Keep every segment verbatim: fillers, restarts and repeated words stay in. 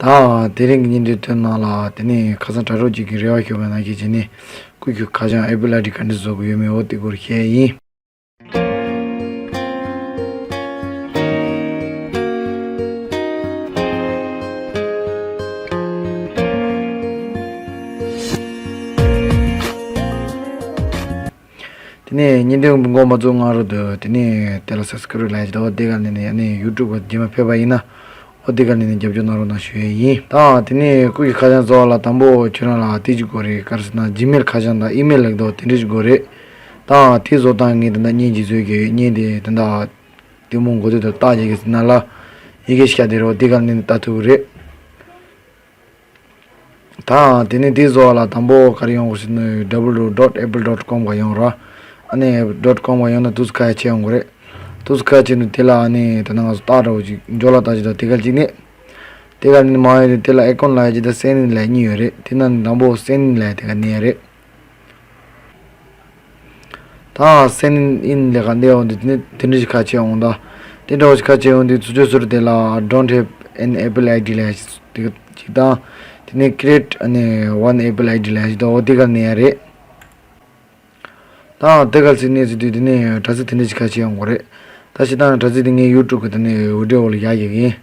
ད་དེ་རིང་གི་བརྙན་འཕྲིན་ཐོན་ནང་ལ་དེ་ནས་ཁ་སང་དྲ་གྲོགས་གཅིག་གིས་རེ་བ་ཞུས་པ་ནང་བཞིན་བྱས་ནས་སྐུ་ཞབས་ཁ་བྱང་Apple ID ག་འདྲ་བཟོ་དགོས་ཡོད་མེད་འོ་དེ་སྐོར་བཤད་ཡིན། དེ་ནས་བརྙན་འཕྲིན་འགོ་མ་བཙུགས་སྔ་རོལ་དུ་དེ་ནས་དེ་ལ་Subscribe ལབ་ཡ་ཅིག་དང་འོ་དེ་ག་ནས་ནས་ཡ་ནས་YouTube ག་རྗེས་མ་ཕེབས་པ་ཡིན་ན་འོ་དེ་ག་ནས་ནས་རྒྱབ་སྐྱོར་གནང་རོགས་གནང་ཞུ་ཡས་ཡིན། ད་དེ་ནས་སྐུ་ཞབས་ཁ་བྱང་བཟོ་བ་ལ་དང་པོ་ཁྱོད་རང་ལ་དེ་ཅིག་དགོས་རེད། ག་རེ་ཟེར་ན་Gmail ཁ་བྱང་དང་email ལབ་འདུག་དེ་འདྲ་ཅིག་དགོས་རེད། ད་དེ་བཟོ་སྟངས་ངས་དེ་འདྲ་བརྙན་ཅིག་བཟོས་ཀྱི་ཡོད། བརྙན་དེ་དེ་འདྲ་ལྟད་མོ་འགོ་སྟོད་དུ་བཏགས་བྱས་ཀྱི་ཟེར་ན་ལ་ཡི་གེ་ཤ་དེ་རོ་དེ་ག་ནས་ནས་ལྟ་ཐུབ་ཀྱི་རེད། ད་དེ་ནས་དེ་བཟོ་བ་ལ་དང་པོ་ག་རེ་ཡོང་དགོས་ཟེར་ན་www dot apple dot com ག་ཡོང་ར། ཨ་ནི་dot com ག་ཡོང་ན་དུས་ཁ་ཆེ་ཡོང་གི་རེད། དུས་ཁ་ཆེ་ནི་དེ་ལ་ཨ་ནི་ད་ནང་ང་ཚོ་རྟགས་འདྲ་བོ་ཅིག་འཇོག་ལ་བཏགས་ཅིག་དང་དེ་ག་ཅིག་ནས། དེ་ག་ནི་མ་ཡོང་དེ་ལ་account ལབ་ཡ་ཅིག་དང་send in ལབ་གཉིས་ཡོད་རེད། དེ་ནང་ནས་དང་པོ་send in ལབ་ཡ་དེ་ག་ནས་རེད། ད་send in ལས་ཀ་འདི་འོང་དུས་དེ་ནི་དེ་འདྲ་ཞིག་ཁ་ཕྱེ་འོང་ད། དེ་འདྲ་བ་ཞིག་ཁ་ཕྱེ་འོང་དུས་ཚུར་ཚུར་དེ་ལ་don't have an Apple ID ལབ་ཞིག་དེ་ག་ཅིག་དང་། དེ་ནི་create ཨ་ནི་one Apple ID ལབ་ཞིག་དང་འོ་དེ་ག་ནས་ཡ་རེད། ད་དེ་ག་ཚིག་གནས་ཚུལ་དུས་དེ་ནི་དྲ་ཚིགས་དེ་འདྲ་ཞིག་ཁ་ཕྱེ་འོང་གི་རེད། ད་ཞིག་དང་དྲ་ཚིགས་དེ་ངའི་YouTube གི་དེ་ནི་video འོག་ལ་ཡག་ཡག་ཡིན།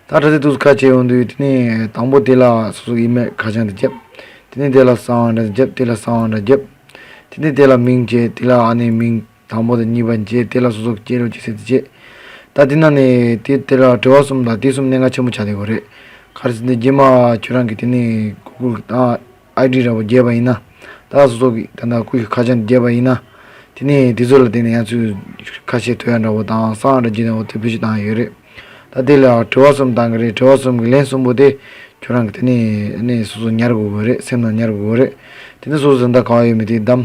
ད་དྲ་ཚིགས་དུས་ཁ་ཕྱེ་ཡོང་དུས་དེ་ནས་དང་པོ་དེ་ལ་སོ་སོ་email ཁ་བྱང་དེ་བརྒྱབ། དེ་ནས་དེ་ལ་གསང་བ་འདྲ་བརྒྱབ། དེ་ལ་གསང་བ་འདྲ་བརྒྱབ། དེ་ནས་དེ་ལ་མིང་བྱས། དེ་ལ་ཨ་ནི་མིང་དང་པོ་དང་གཉིས་པ་བྱས། དེ་ལ་སོ་སོ་སྐྱེས་ལོ་སྐྱེས་ཚེས་དེ་བྱས། ད་དེ་ནང་ནས་དེ་དེ་ལ་དྲི་བ་གསུམ་དང་དེ་གསུམ་གནད་འགག་ཆེན་པོ་ཆགས་བསྡད་ཡོད་རེད། ག་རེ་ཟེར་ན་རྗེས་མ་ཁྱོད་རང་གིས་དེ་ནས་Google དང་ID འདྲ་པོ་བརྒྱབ་པ་ཡིན་ན། ད་སོ་སོ་གི་ད་ལྟ་སྐུ་ཞབས་ཁ་བྱང་བརྒྱབ་པ་ཡིན་ན། དེ་ནས་དེ་ཚོ་ལ་བརྟེན་ནས་ཡང་ཚུར་ཁ་ཤས་ཐོ་ཡ་འདྲ་པོ་དང་གསང་བ་འདྲ་བརྒྱབ་ནས་འོ་དེ་བེད་སྤྱོད་བཏང་ཡོད་རེད། ད་དེ་ལ་དྲི་བ་གསུམ་བཏང་གི་རེད། དྲི་བ་གསུམ་གི་ལན་གསུམ་པོ་དེ་ཁྱོད་རང་གི་དེ་ནས་ནས་སོ་སོ་ཉར་དགོས་ཀྱི་རེད། སེམས་ནང་ཉར་དགོས་ཀྱི་རེད། དེ་ནས་སོ་སོ་ད་ལྟ་ག་བ་ཡོད་མེད་དེ་བདམས།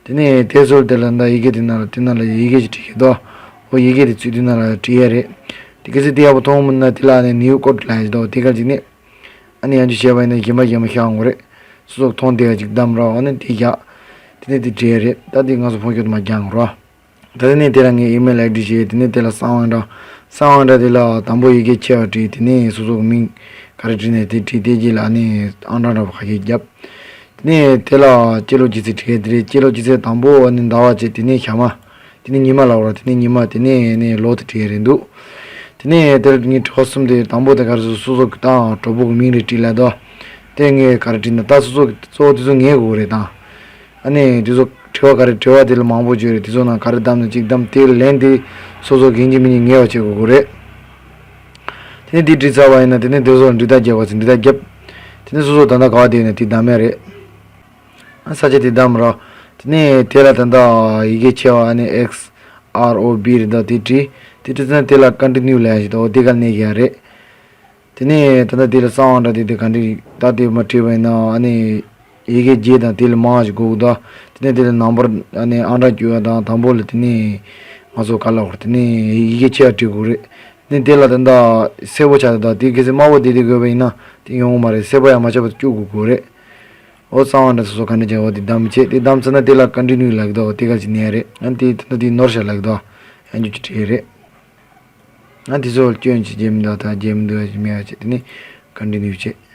དེ་ནས་དེ་ཚོ་དེ་ལ་ད་ཡི་གེ་དེ་ནང་ལ་དེ་ནང་ལ་ཡི་གེ་ཞིག་བྲིས་ཡོད་དོ། འོ་ཡི་གེ་དེ་ཚུར་དེ་ནང་ལ་བྲིས་ཡ་རེད། དེ་གལ་སྲིད་དེ་ཡག་པོ་མཐོང་མིན་ན་དེ་ལ་ནས་new code ལབ་ཡ་ཞིག་འདུག་དེ་ག་ཅིག་ནས། ཨ་ནི་ཡང་ཅིག་བྱས་པ་ཡིན་ན་གཞན་པ་གཞན་པ་ཤར་འོང་གི་རེད། སོ་སོ་མཐོང་བདེ་བ་ཅིག་བདམས་རོགས། ཨ་ནི་དེ་བཞག་དེ་ནས་དེ་བྲིས་རེད། ད་དེ་ང་ཚོ་ཕོན་ཆོད་དུ་མ་རྒྱག་རོགས། ད་དེ་ནས་དེ་ལ་ངས་email ID བྱས། དེ་ནས་དེ་ལ་གསང་བ་འདྲ། གསང་བ་འདྲ་དེ་ལ་དང་པོ་ཡི་གེ་ཆེ་བ་བྲིས། དེ་ནས་སོ་སོ་གི་མིང་ག་རེ་བྲིས་ནས་དེ་བྲིས། དེ་རྗེས་ལ་ཨ་ནི་ཨང་གྲངས་འདྲ་པོ་ཁ་ཤས་བརྒྱབ། དེ་ནས་དེ་ལ་སྐྱེས་ལོ་སྐྱེས་ཚེས་བྲིས། དེ་རེད། སྐྱེས་ལོ་སྐྱེས་ཚེས་དང་པོ་ཨ་ནི་ཟླ་བ་བྱས། དེ་ནས་ཞག་མ། དེ་ནས་ཉི་མ་ལབ་ར། དེ་ནས་ཉི་མ། དེ་ནས་ནས་ལོ་དེ་བྲིས་རེད་འདུག་དེ་ནས་དེར་ངའི་དྲི་བ་གསུམ་དེ་དང་པོ་དེ་ག་རེ་ཟེར། སོ་སོ་གི་དང་གྲོགས་པོ་གི་མིང་རེ་བྲིས་ལབ་དོ། དེ་ངས་ག་རེ་བྲིས་ན་ད་སོ་སོ་གི་གཙོ་བོ་དེ་ཚོ་ངའི་དགོས་རེད་དང་། ཨ་ནི་དེ་ཚོ་དྲི་བ་ག་རེ་དྲི་བ་དེ་ལ་མང་པོ་བརྗོད་རེད། དེ་ཚོ་ནང་ག་རེ་བདམས་ན་གཅིག་བདམས། དེ་ལན་དེ་སོ་སོ་གི་ཡིན་གཅིག་མིན་གཅིག་ངེས་པ་བྱེད་དགོས་ཀྱི་རེད། དེ་ནས་དེ་བྲིས་ཚར་བ་ཡིན་ན་དེ་ནས་དེ་ཚོ་ལ་འབྲི་རྟགས་རྒྱབ་པ་ཚེ་འབྲི་རྟགས་རྒྱབ། དེ་ནས་སོ་སོ་ད་ལྟ་ག་བ་བསྡད་ཡོད་ན་དེ་བདམས་ཡ་རེད། ས་ཆ་དེ་བདམས་རོགས། དེ་ནས་དེ་ལ་ད་ལྟ་ཡི་གེ་ཆེ་བ་ཨ་ནི་X R O B རེད་ད། དེ་བྲིས། དེ་བྲིས་ཚར་ན་དེ་ལ་continue ལབ་ཡ་ཞིག་འདུག་དེ་ག་གནོན་གྱི་ཡ་རེད། དེ་ནས་ད་ལྟ་དེ་ལ་གསང་བ་འདྲ་དེ་དེ་ག་འདྲ་ད་དེ་མ་བྲིས་པ་ཡིན་ན་ཨ་ནི་ཡི་གེ་བརྒྱད་དང་དེ་ལས་མང་བ་ཞིག་དགོས་ཀྱི་འདུག་དེ་ནས་དེ་ལ་ནམ་བར་ཨ་ནི་ཨང་གྲངས་བསྐྱུར་བ་དང་དང་པོ་ལ་དེ་ནས་ང་ཚོ་ག་ལ་བར་དེ་ནས་ཡི་གེ་ཆེ་བ་བྲིས་དགོས་རེད། དེ་དེ་ལ་ད་ལྟ་སེར་པོ་ཆགས་ད་དེ་གལ་སྲིད་དམར་པོ་དེ་དེ་དགོས་པ་ཡིན་ན་དེ་ཡོང་གི་མ་རེད། སེར་པོ་ཡང་མ་ཆགས་པ་བསྐྱུར་དགོས་དགོས་རེད། འོ་གསང་བ་འདྲ་སོ་སོ་ག་འདྲ་བྱས་འོ་དེ་བདམས་བྱས། དེ་བདམས་ཚར་ན་དེ་ལ་continue ལབ་ཀྱི་འདུག་དེ་ག་ཅིག་ནས་རེད། ཨ་ནི་དེ་ད་ལྟ་དེ་ནོར་བཞག་ལབ་ཀྱི་འདུག་ཡང་འགྱུར་གྱི་བྲིས་རེད། ཨ་དེ་ཚོ་སྐྱོན་ཅིག་བརྗེད་མི་འདུག་ད་བརྗེད་མི་འདུག་ཡ་ཅིག་མེད་ཡ་ཅིག་དེ་ནས་continue བྱས།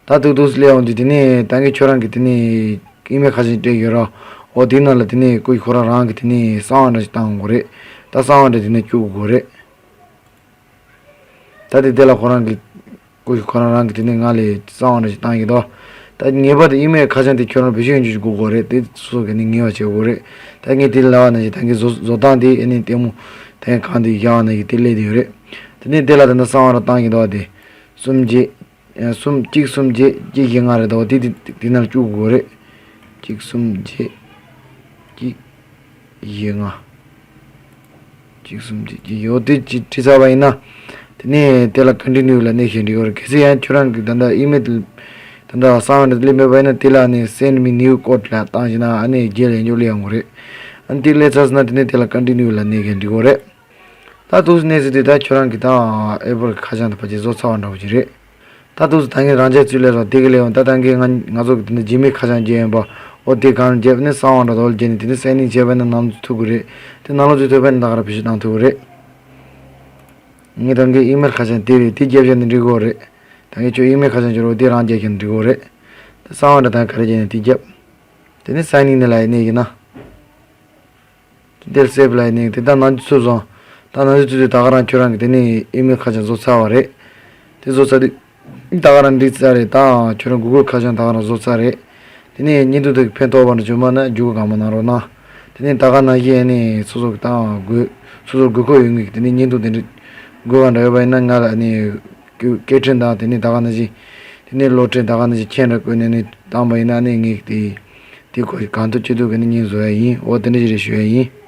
ད་ཏུག་ཏུག་སླེབས་འོང་དུས་དེ་ནས་ད་གིན་ཁྱོད་རང་གི་དེ་ནས་ཨི་མེལ་ཁ་ཤས་སྤྲད་ཡོད་ར། འོ་དེའི་ནང་ལ་དེ་ནས་ཀུ་ཤུ་ཁོ་རང་རང་གི་དེ་ནས་གསང་བ་འདྲ་ཞིག་བཏང་དགོས་རེད། ད་གསང་བ་འདྲ་དེ་ནས་བཅུག་དགོས་རེད། ད་དེ་དེ་ལ་ཁོ་རང་གི་ཀུ་ཤུ་ཁོ་རང་རང་གི་དེ་ནས་ང་ལས་གསང་བ་འདྲ་ཞིག་བཏང་ཡོད་དོ། ད་ངེས་པར་དུ་ཨི་མེལ་ཁ་བྱང་དེ་ཁྱོད་རང་བེད་སྤྱོད་ཡོང་རྒྱུ་ཞིག་དགོས་དགོས་རེད། དེ་སོ་སོ་གི་ནས་ངེས་པ་བྱེད་དགོས་རེད། ད་ངས་དེ་ལ་ལབ་པ་ནང་བཞིན་ད་གིན་བཟོ་བཟོ་སྟངས་དེ་ཨ་ནི་ལྟད་མོ་ད་གང་དེ་བཞག་ནང་བཞིན་དེ་སླེབས་བསྡད་ཡོད་རེད། དེ་ནས་དེ་ལ་ད་ལྟ་གསང་བ་རང་བཏང་ཡོད་དོ། དེ་གསུམ་བརྒྱད། གསུམ་གཅིག་གསུམ་བརྒྱད་གཅིག་བཞི་ལྔ་རེད་དོ། དེ་དེ་དེ་ནང་བཅུག་དགོས་རེད། གཅིག་གསུམ་བརྒྱད་གཅིག་བཞི་ལྔ། གཅིག་གསུམ་བརྒྱད་གཅིག་ཡོད་དེ་ཅིག་བྲིས་ཚར་བ་ཡིན་ན། དེ་ནས་དེ་ལ་continue ལ་གནོན་བྱས་འགྲིག་གི་རེད། གལ་སྲིད་ཡང་ཁྱོད་རང་གི་ད་ལྟ་ཨི་མེལ་དེ་ད་ལྟ་གསང་བ་འདྲ་སླེབས་མེད་པ་ཡིན་ན་དེ་ལ་ནི་send me new code ལ་བཏང་བྱས་ན་ཨ་ནི་རྗེས་ལ་ཡང་བསྐྱར་སླེབས་ཡོང་གི་རེད། ཨ་ནི་དེ་སླེབས་ཚར་སོང་ན་དེ་ནས་དེ་ལ་continue ལ་གནོན་བྱས་འགྲིག་གི་རེད། ད་ཏུག་ཙམ་གནས་ཚུལ་དེ་ད་ཁྱོད་རང་གི་ད་ཨེ་པལ་གི་ཁ་བྱང་དེ་ཕལ་ཆེར་བཟོ་ཚར་བ་འདྲ་བོ་ཅིག་རེད། ད་ཏུག་ཙམ་ད་ངས་རང་ཅག་ཚུར་སླེབས་རོགས། དེ་ག་ལས་ཡོང་ད་ད་གིན་ང་ང་ཚོ་གི་དེ་འདྲ་Gmail ཁ་བྱང་བརྒྱབ་ཡིན་པ། འོ་དེ་གང་བརྒྱབ་ནས་གསང་བ་འདྲ་དོ་ལ་བརྒྱབ་ནས་དེ་ནས་send in བྱས་པ་ན་ནང་དུ་ཐུག་གི་རེད། དེ་ནང་ལོགས་ཚུར་ཐོན་པ་ན་ད་ག་རང་བེད་སྤྱོད་བཏང་ཐུབ་ཀྱི་རེད། ངས་ད་གིན་ཨི་མེལ་ཁ་བྱང་དེ་རེད། དེ་རྒྱབ་བཞག་ནས་འགྲིག་གི་རེད། ད་གིན་ཁྱོད་ཨི་མེལ་ཁ་བྱང་ཁྱོད་རོ་དེ་རང་རྒྱག་མཁན་འགྲིག་གི་རེད། ད་གསང་བ་འདྲ་ད་ག་རེ་རྒྱག་ནས་དེ་རྒྱབ། དེ་ནས་སའིན་ཨིན་ནི་ལ་ཡིན་ནས་ཡིན་ན། དེར་སེབ་ལ་ཡིན་ནས་དེ་ད་ནང་ཚུད་སོང་། ད་ནང་ཚུད་ཚུད་དུས་ད་ག་རང་ཁྱོད་རང་གི་དེ་ནས་ཨི་མེལ་ཁ་བྱང་བཟོ་ཚར་བ་རེད། དེ་བཟོ་ཚར་དུས། ད་ག་རང་འགྲིག་ཚར་རེད། ད་ཁྱོད་རང་གུ་གུལ་ཁ་བྱང་ད་ག་རང་བཟོ་ཚར་རེད། དེ་ནས་བརྙན་ཐུང་དེ་ཕན་ཐོགས་པ་འདྲ་བྱུང་མ་ན་རྒྱུགས་གང་མ་གནང་རོགས་གནང་། དེ་ནས་ད་ག་ནང་བཞིན་ཡིན་ནས་སོ་སོ་གི་ད་དགོས། སོ་སོར་དགོས་མཁོ་ཡོད་མཁན་གྱི་དེ་ནས་བརྙན་ཐུང་དེ་འདྲ་དགོས་པ་འདྲ་ཡོད་པ་ཡིན་ན་ང་ལ་ནས་སྐད་འཕྲིན་དང་དེ་ནས་ད་ག་ནང་བཞིན། དེ་ནས་གློག་འཕྲིན་ད་ག་ནང་བཞིན་ཁྱེད་འདྲ་བཀོད་ནས་ནས་བཏང་པ་ཡིན་ན་ནས་ངས་དེ། དེ་ཁོ་གང་ཐུབ་ཅི་ཐུབ་གི་ནས་བརྙན་བཟོ་ཡ་ཡིན། འོ་དེ་འདྲ་ཞིག་རེད་ཞུ་ཡ་ཡིན།